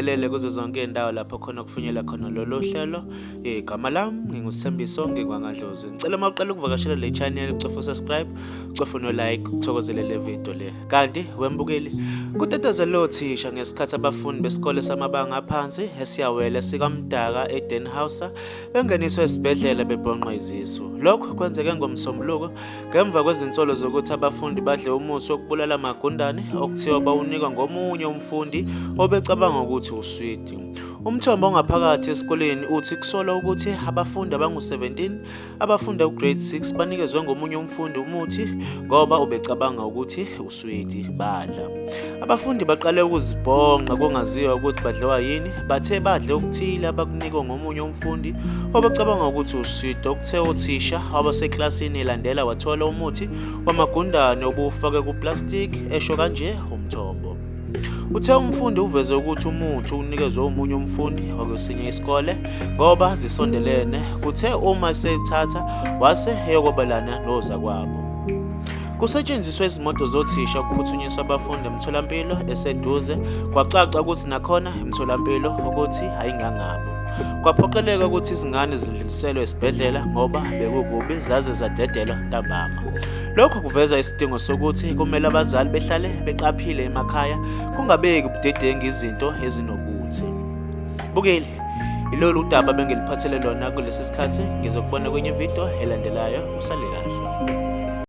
Ngikubingelele kuzo zonke izindawo lapho khona kufinyela khona lolu hlelo. Igama lami nginguSithembiso ngingwangadlozi. Ngicela uma uqala ukuvakashela le channel ucofe subscribe, ucofe no like, uthokozele le video le. Kanti wembukeli kutetezele othisha ngesikhathi abafundi besikole samabanga aphansi esiyawele sikaMdaka eDenhauser bengeniswe esibhedlela bebhonqwa izisu. Lokhu kwenzeke ngoMsombuluko Ngemva kwezinsolo zokuthi abafundi badle umuthi wokubulala amagundane okuthiwa bawunikwa ngomunye umfundi obecabanga ukuthi uswidi. Umthombo ongaphakathi esikoleni uthi kusolwa ukuthi abafundi abangu-17 abafunda ugrade 6 banikezwe ngomunye umfundi umuthi ngoba ubecabanga ukuthi uswidi badla. Abafundi baqale ukuzibhonqa kungaziwa ukuthi badliwa yini, bathe badle okuthile abakunikwa ngomunye umfundi obecabanga ukuthi uswidi okuthe uthisha wabaseklasini elandela wathola umuthi wamagundane obuwufake kuplastic, esho kanje umthombo. Uthe umfundi uveze ukuthi umuthi unikezwe omunye umfundi wakwesinye isikole ngoba zisondelene, kuthe uma esewuthatha wase eyokwabelana nozakwabo. Kusetshenziswe izimoto zothisha ukuphuthunyiswa abafundi emtholampilo eseduze, kwacaca ukuthi nakhona emtholampilo ukuthi ayingangabo. Kwaphoqeleka ukuthi izingane zidluliselwe esibhedlela ngoba bekukubi zaze zadedelwa ntambama. Lokhu kuveza isidingo sokuthi kumele abazali behlale beqaphile emakhaya kungabeki budedengu izinto ezinobuthi. Bukeli, ilolu udaba bengiliphathele lona kulesi sikhathi ngizokubona kwenye video elandelayo usale kahle.